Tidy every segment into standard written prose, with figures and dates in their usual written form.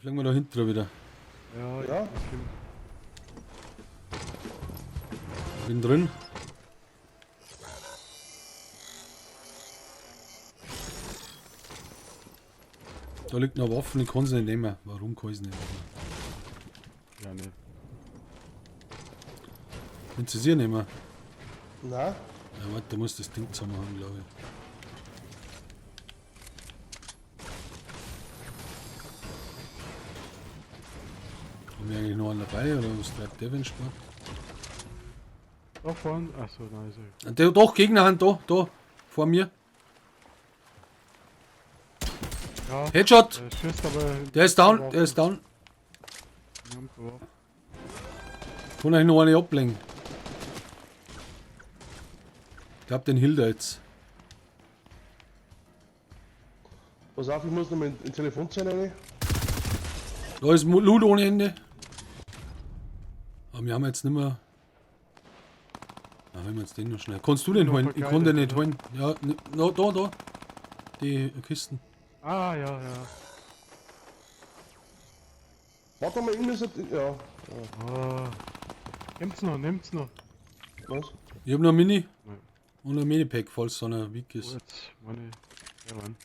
Fliegen wir da hinten wieder. Ja, Ja. ich komm. Bin drin. Da liegt noch Waffen, ich kann sie nicht nehmen. Warum kann ich sie nicht nehmen? Ja, ne. Wenn sie sie nehmen. Na, Ja, warte, da muss das Ding zusammenhaben, glaube ich. Haben wir eigentlich noch einen dabei oder was treibt der für einen Sport? Da vorne. Achso, nein, ist er. Ah, Der, doch, Gegner haben da, da, vor mir. Ja. Headshot! Der schießt aber. Der ist down, der ist down. Wir haben geworfen. Kann euch noch eine ablenken. Ich glaub, den hielt er jetzt. Pass auf, ich muss noch mal in Telefonzelle rein. Da ist Loot ohne Ende. Aber wir haben jetzt nicht mehr. Na, wenn wir jetzt den noch schnell. Kannst du den Noch holen? Ich kann den nicht verkleidet, holen. Ja, ne, no, da, da. Die Kisten. Ah, ja, ja. Warte mal, irgendwie so. Ja. Ah. Nehmt's noch, nehmt's noch. Was? Ich hab noch ein Mini. Nein. Und ein Minipack, falls so einer weak ist. Oh, jetzt meine. Ja, Mann.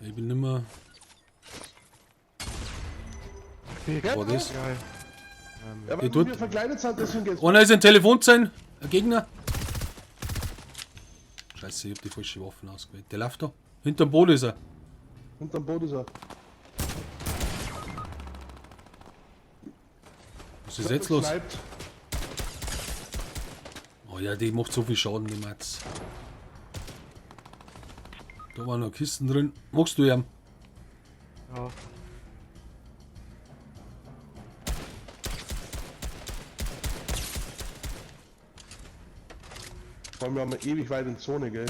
Ich bin nimmer. Okay, War das? Geil. Ja, weil Die tut- wir verkleidet sind, deswegen geht's. Einer ist in Telefonzellen. Ein Gegner. Scheiße, ich hab die falsche Waffen ausgewählt. Der läuft da. Hinterm Boot ist er. Hinterm Boot ist er. Was ist jetzt los? Sniped. Oh ja, die macht so viel Schaden, die Mats. Da waren noch Kisten drin. Magst du ihn? Ja. Vor allem, wir haben ja ewig weit in Zone, gell?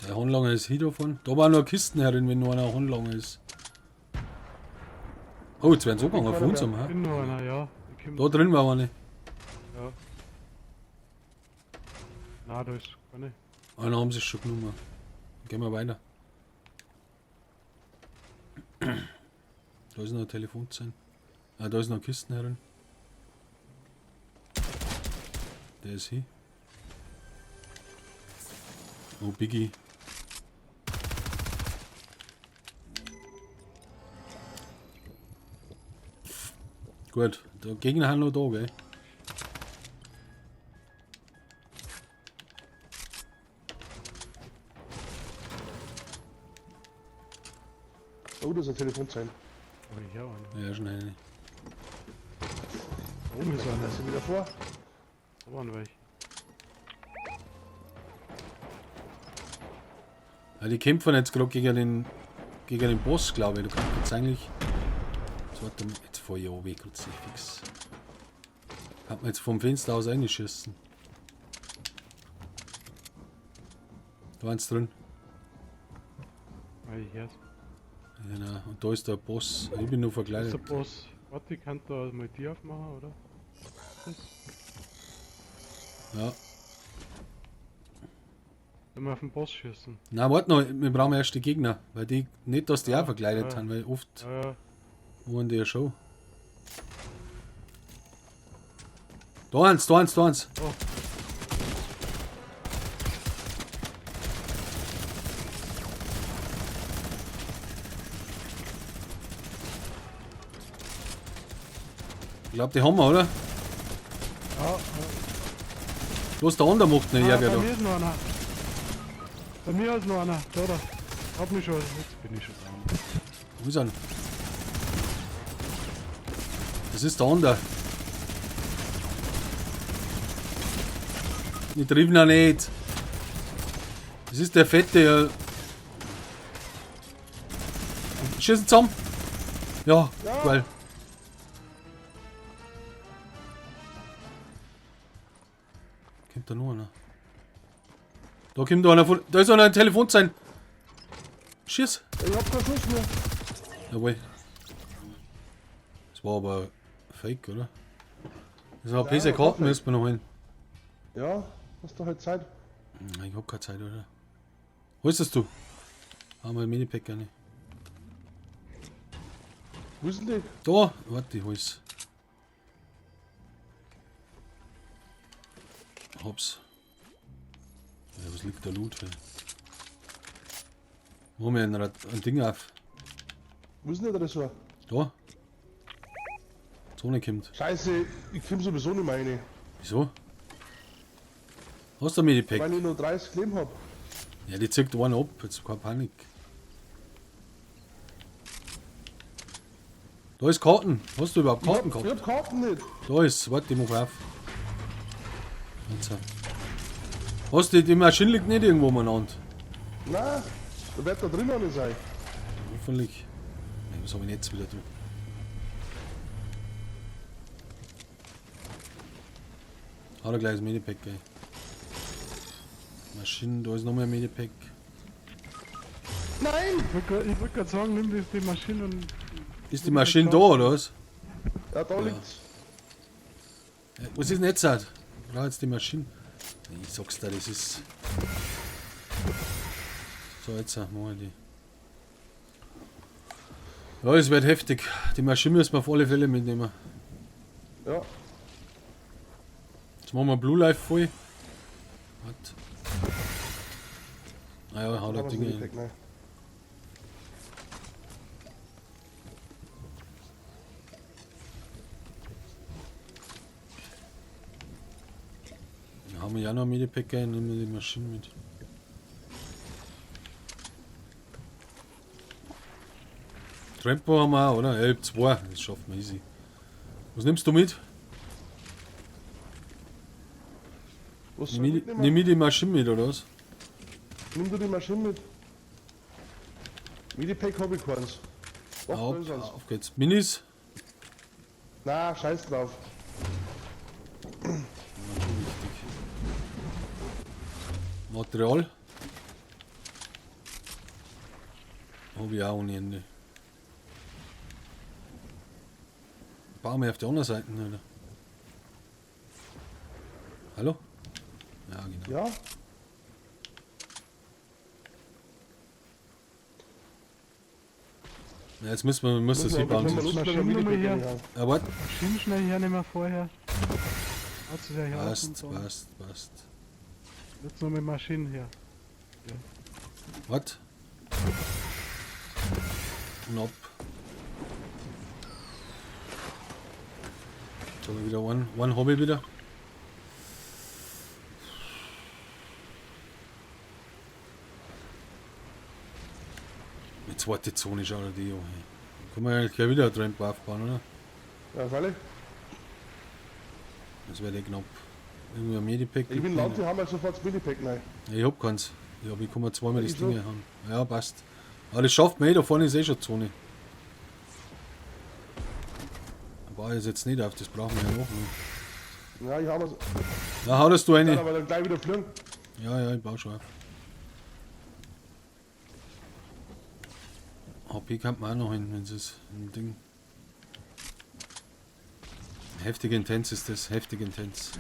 Der Handlanger ist hier davon. Da waren noch Kisten herin, wenn nur einer Handlanger ist. Oh, jetzt werden sie angegangen auf uns. Keiner Hä? Bin nur einer, ja. Ich komm. Da drin war eine. Ja. Na, da ist keine. Einer haben sie schon genommen. Gehen wir weiter. Da ist noch ein Telefonzellen. Ah, da ist noch Kisten herin. Der ist hier. Oh, Biggie. Gut, der Gegner haben noch da, gell? Oh, das ist ein Telefonzellen. Aber ich auch einer. Ja, schon eine. Da oben ist Da einer. ist er wieder vor. Da waren welche. Ja, die kämpfen jetzt gerade gegen den Boss, glaube ich. Du kannst jetzt eigentlich. Jetzt warte mal, jetzt fahr ich runter, Kruzifix. Kann man jetzt vom Fenster aus reinschießen. Da waren's drin. Ah, ich hör's. Genau. Und da ist der Boss. Ich bin nur Das ist verkleidet. der Boss. Warte, ich kann da mal die aufmachen, oder? Das? Ja. Wenn wir auf den Boss schießen. Na, warte noch, wir brauchen erst die Gegner. Weil die, nicht, dass die auch verkleidet ja. haben, weil oft Ja, ja. waren die ja schon. Da eins, da eins, da eins. Oh. Ich glaube, die haben wir, oder? Ja, ja. Bloß der andere macht einen Ah, Ärger bei da. mir ist noch einer. Bei mir ist noch einer. Da, da. Hab mich schon. Jetzt bin ich schon down. Wo ist er? denn? Das ist der andere. Ich triff ihn auch nicht. Das ist der fette. Ja. Schießen zusammen. Ja, Ja. geil. Kommt da noch einer? Da kommt da einer von. Da ist einer ein Telefonzellen. Schieß. Ich hab keinen Schuss mehr. Jawohl. Das war aber fake, oder? Das war Ja, PC war Karten fake. müssen wir noch holen. Ja, hast du halt Zeit. Nein, ich hab keine Zeit, oder? Holst das du? Haben wir ein Minipack eine. Wo ist denn die? Da! Warte, ich hol's. Hops. Ja, was liegt da Loot? Ey? Machen wir ein Ding auf. Wo ist denn der Tresor? Da. Zone kommt. Scheiße, ich komm sowieso nicht mehr rein. Wieso? Hast du ein Medipack? Weil ich nur 30 Leben hab. Ja, die zieht einen ab, jetzt keine Panik. Da ist Karten. Hast du überhaupt Karten Ich gehabt? hab Karten nicht. Da ist, warte, ich mach auf. Jetzt. Hast du die Maschine liegt nicht irgendwo umeinander? Nein, da wird da drin auch nicht sein. Hoffentlich. Nein, was hab ich denn jetzt wieder da? Hat er gleich das Medipack, ey. Maschinen, da ist noch mehr Medipack. Nein! Ich wollt grad sagen, nimm die Maschine und. Ist die Maschine da, oder was? Ja, da liegt's. Ja, was ist denn jetzt? Ich brauche jetzt die Maschine. Ich sag's dir, das ist. So, jetzt machen wir die. Ja, es wird heftig. Die Maschine müssen wir auf alle Fälle mitnehmen. Ja. Jetzt machen wir Blue Life voll. Warte. Naja, hau da Da Dinge hin. Nein. Da haben wir ja noch ein Medipack rein, nehmen wir die Maschine mit. Trampo haben wir auch, oder? Ja, ich hab 2, das schafft man easy. Was nimmst du mit? Was Nimm soll ich ich, mitnehmen? nimm ich die Maschine mit, oder was? Nimm du die Maschine mit. Medipack hab ich keins. Doch, da Auf, ist eins. auf geht's. Minis? Na, scheiß drauf. Ja, schon wichtig. Material? Hab ich auch ohne Ende. Bauen wir auf der anderen Seite, oder? Hallo? Ja, genau. Ja? Ja, jetzt müssen wir, müssen das Müssen hier wir bauen. können wir sonst- Lust mehr Maschine Medipack hier. reinhauen. Ja, warte. Maschinen schnell hernehmen vorher. Hat es ja hier Passt, auf und dann. passt, passt. Jetzt nur mit Maschinen her. Ja. Warte. Und ab. Jetzt haben wir wieder one Hobby wieder. Die zweite Zone schaut die an. Hey. Können wir eigentlich gleich wieder einen Tramp aufbauen, oder? Ja, freilich. Das wäre eh knapp. Irgendwie ein Medipack. Ich bin Land, die haben wir sofort das Medipack rein. Ja, ich hab keins. Ja, aber ich kann mir zweimal das Ich Ding so. haben. Ja, passt. Aber das schafft man eh, da vorne ist eh schon Zone. Da baue ich jetzt nicht auf, das brauchen wir ja noch. Ne? Ja, ich hab was. Na, hau das du rein. Ja, aber dann gleich wieder fliegen. Ja, ja, ich baue schon auf. HP kann man auch noch hin, wenn es ist. Ein Ding. Heftig intens ist das, heftig intens.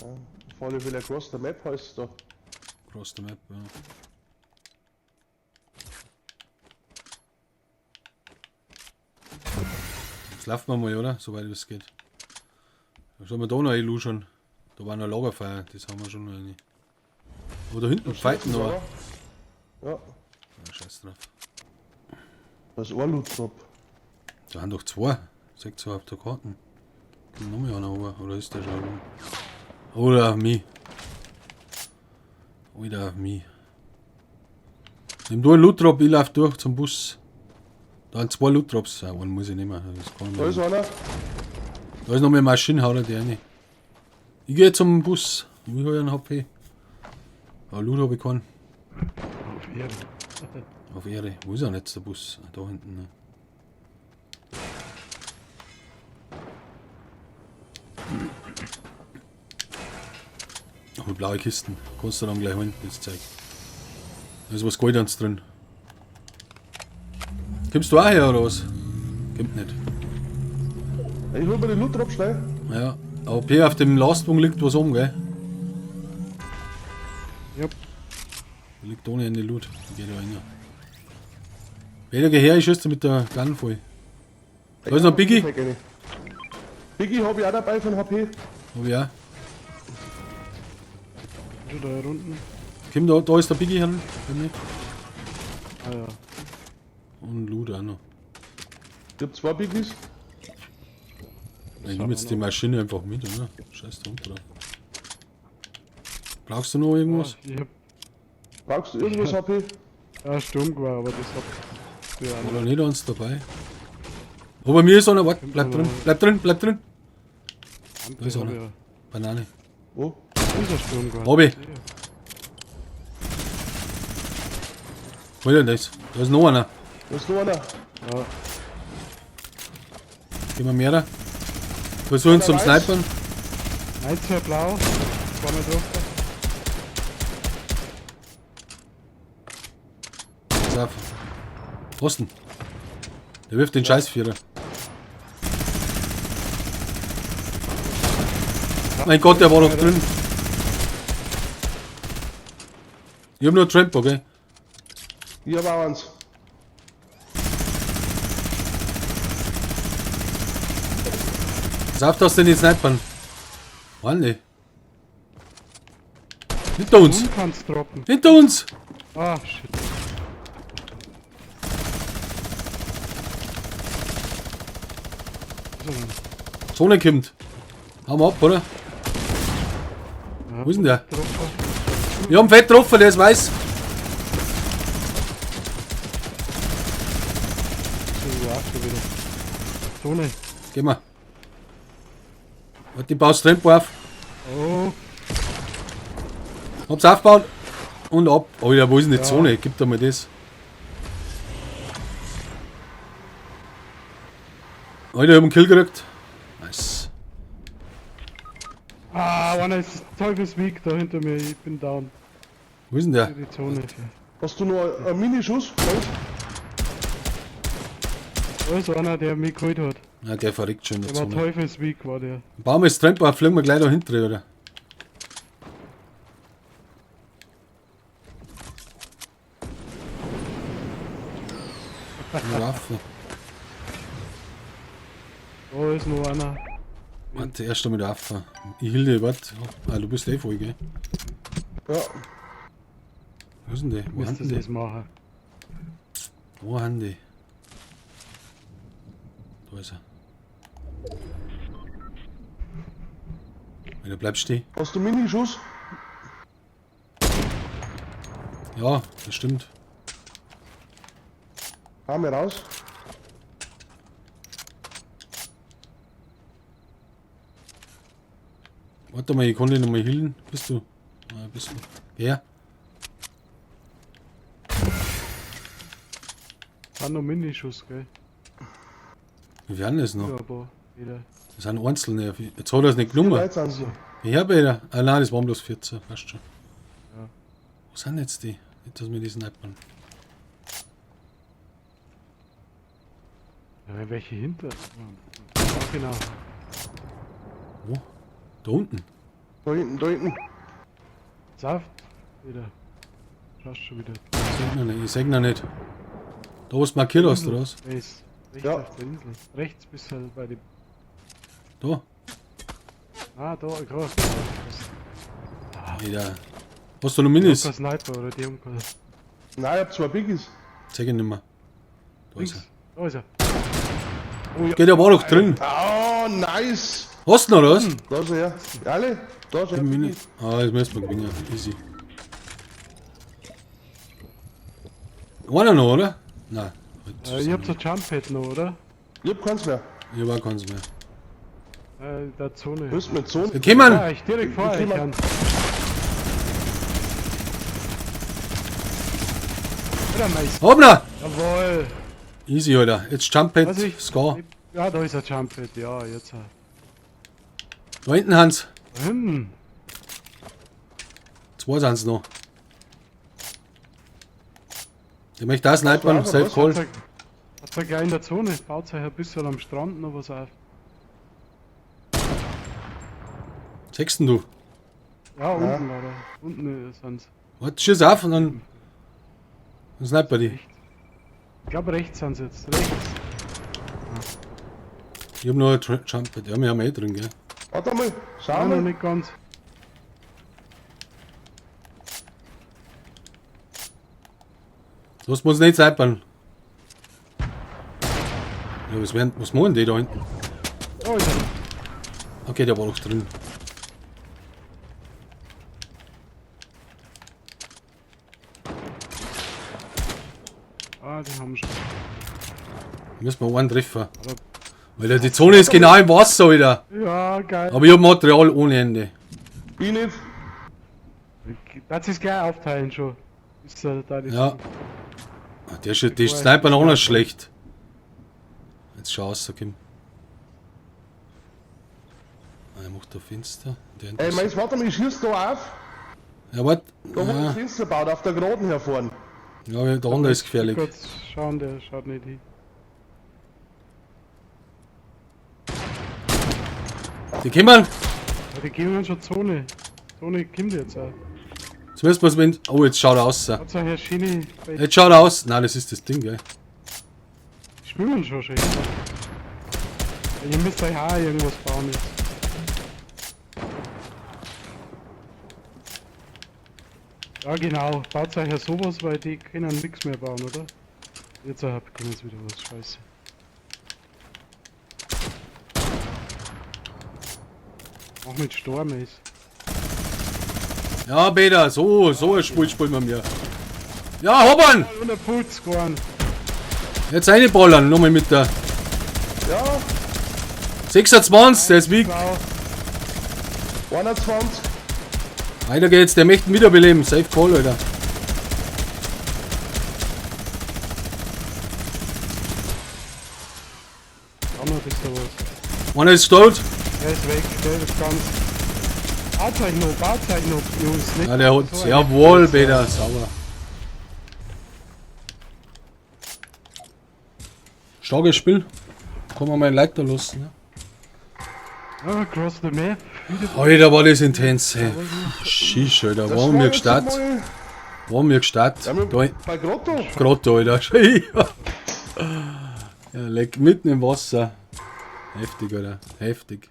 Ja, auf alle Fälle across the map heißt es da. Across the map, ja. Jetzt laufen wir mal, oder? Soweit es geht. Da schauen wir da noch eine schon. Da war noch ein Lagerfeuer, das haben wir schon noch eine. Aber da hinten fighten noch. oder? Ja. Ja, scheiß drauf. Das ist ein Loot Drop. Da haben doch zwei. Sechs auf der Karten. Kommt noch mal einer runter, oder ist der schon rum? Oder auf mich. Oder auf mich. Nimm du einen Loot Drop, ich lauf durch zum Bus. Da sind zwei Loot Drops. Ah, einen muss ich nehmen. Das kann Da ist ich nicht. einer. Da ist noch mehr Maschine, haut er die rein. Ich geh zum Bus. Ich hol einen HP. Aber Loot hab ich keinen. Auf Ehre. Auf Ehre. Wo ist er denn jetzt der Bus? Ah, da hinten. Ne? Oh, blaue Kisten. Kannst du dann gleich holen, das Zeug. Da ist was Goldenes drin. Kommst du auch her oder was? Kommt nicht. Ich hol mir den Loot Drop schnell. Ja, aber P auf dem Lastwagen liegt was um, gell? Jupp. Da liegt ohne Ende Loot. Ich geh da rein. Peter, geh her, ich schieße mit der Gun voll. Da ist noch Biggie. Biggie hab ich auch dabei von HP. Hab ich auch. Schon da unten. Kim, da ist der Biggie hin, bei mir. Ah ja. Und Loot auch noch. Ich hab 2 Biggies. Ich nehme jetzt die Maschine einfach mit, oder? Scheiß drauf. Brauchst du noch irgendwas? Ah, ich hab Brauchst du irgendwas, HP? ja, Sturmgewehr, aber das hab ich auch Oder nicht eins dabei? Aber bei mir ist einer, warte, bleib drin, bleib drin, bleib drin. Da ist einer. Ja. Banane. Wo? Unser Sturmgewehr. Hab ich. Hol dir das. Da ist noch einer. Da ist noch einer. Ja. Gehen wir mehr da. Versuchen zum Einer weiß. Snipern. 19 blau. Zweimal drauf. Pass auf. Osten. Der wirft den Scheißvierer. Mein Gott, der war noch drin. Ich hab nur Tramp, okay? Ich hab auch eins. Pass auf, dass die nicht snipern. Mann, ey. Hinter uns! Du kannst droppen. Hinter uns! Ah, shit. So, Zone kommt. Hauen wir ab, oder? ja. Wo ist denn der? Dropper. Wir haben fett getroffen, der ist weiß. So, ja, schon wieder. Zone. Geh mal. Warte, ich baue das Tempo auf. Oh, Hab's aufgebaut. Und ab. Oh ja, wo ist denn die Ja. Zone? Gib doch mal das. Alter, ich hab einen Kill gekriegt. Nice. ah, einer ist teufelsweak da hinter mir. Ich bin down. Wo ist denn der? Die Zone. Hast du noch einen Minischuss? Da ist einer, der mich geholt hat. Na, der verreckt schon in der Der war Zone. teufelsweak, war der. Bauen wir das Trampo auf, fliegen wir gleich da hinten, oder? Eine Waffe. Da ist noch einer. Warte, erst einmal der Waffe. Ich hilde, warte. Ah, du bist eh voll, gell? Ja. Wo ist denn der? Wo Müsste haben die? das machen. Wo haben die? Da ist er. Alter, bleib stehen. Hast du Minischuss? Ja, das stimmt. Hau mir raus. Warte mal, ich kann dich nochmal healen. Bist du? Ah, bist du? Wer? War noch Minischuss, gell? Wie viel haben das noch? Ja, aber wieder. Das sind einzelne. Jetzt hat er es nicht genommen. Leute sind sie. Ja, Peter. Ah nein, das waren bloß 14. Passt schon. Ja. Wo sind jetzt die? Nicht, dass wir die snipern. Ja, welche hinter? Ja, genau. Wo? Da unten. Da hinten, da hinten. Saft. Wieder. Schaust schon wieder. Ich seh noch nicht. Ich seh noch nicht. Da wo du markiert hast, oder was? Der ist rechts Ja. auf der Insel. Rechts bis halt bei dem. Da. Ah, da, groß. Alter. Hast du noch Minis? Kein Sniper oder die haben keinen. Nein, ich hab 2 Biggies. Zeig ihn nicht mehr. Da ist er. Links. Da ist er. Oh ja. Geht, der war doch drin. Oh, nice! Hast du noch, oder was? Da ist er her. Alle? Da ist er. Mini. Ah, das müssen wir gewinnen. Easy. Einer noch, oder? Nein. Ich hab so Jump-Pad noch, oder? Ich hab keins mehr. Ich hab auch keins mehr. Der Zone. Du bist mit Sohn. Wir kommen! Ja, ich direkt vor Wir euch kommen. an. Oder nice. Hoppla! Jawohl. Easy, Alter. Jetzt Jump-Pad, Also ich, Score. Ja, da ist ein Jump-Pad. Ja, jetzt. Da hinten, Hans. Da hinten. Zwei sind's noch. Ich möchte da snipern, Was, safe was? call. Hat's ja gleich in der Zone. Baut euch ein bisschen am Strand noch was auf. Sechsten du. Ja, unten, oder? Unten sind's. Warte, schieß auf und dann sniper die. Ich glaube rechts sind sie jetzt. Rechts. Ich hab noch ein Trumpet. Ja, wir haben eh drin, gell? Warte mal, schau Nein, noch mal. nicht ganz. Lass uns nicht snipern. Ja, was machen die da hinten? Oh, ist er. Okay, der war noch drin. Ah, die haben schon. Da müssen wir einen treffen. Weil die Zone ist genau im Wasser, Alter. Ja, geil. Aber ich hab Material ohne Ende. Ich nicht. Das ist gleich aufteilen schon. Ist da die Ja. Ah, der ist, der Sniper noch nicht schlecht. Jetzt schau aus, Kim. Ah, er macht da Fenster. Der Ey, meinst, warte mal, ich schieß da auf. Ja, warte. Da wo das Ja, Fenster baut, auf der Geraden herfahren. ja, der andere ist gefährlich. Kurz schauen, der schaut nicht hin. Die kommen! Ja, die gehen schon Zone. Zone kommt jetzt auch. Jetzt müssen wir's mit. Oh, jetzt schaut er aus. Hat's auch Herr Schini. Jetzt schaut er aus. Nein, das ist das Ding, gell. Die schwimmen schon schön. Ja, ihr müsst euch auch irgendwas bauen jetzt. Ja genau, baut euch ja sowas, weil die können nichts mehr bauen, oder? Jetzt können sie wieder was, scheiße. Auch mit Sturm ist. Ja, Peter, so ein Spiel spielen wir mir. Ja, Hoppern! 150 geworden. Jetzt reinballern, nochmal mit der Ja, 26, der ist weak. Blau. 21. Weiter geht's, der möchte ihn wiederbeleben. Safe Call, Alter. Auch noch ein bisschen was. Einer ist tot. Der ist weg, der ist ganz. Baut euch noch, Jungs. Nicht Ja, der hat. so ein- Jawohl, Peter, sauber. Starkes Spiel. Kann man mal ein Like da lassen. Ne? Ah, cross the map. Alter, war das intens, ey. Schisch, Alter. Das Wo haben war wir jetzt gestartet? einmal- Wo haben wir gestartet? Ja, wir- Da, Bei Grotto. Grotto, Alter. Ja, leck, mitten im Wasser. Heftig, Alter. Heftig.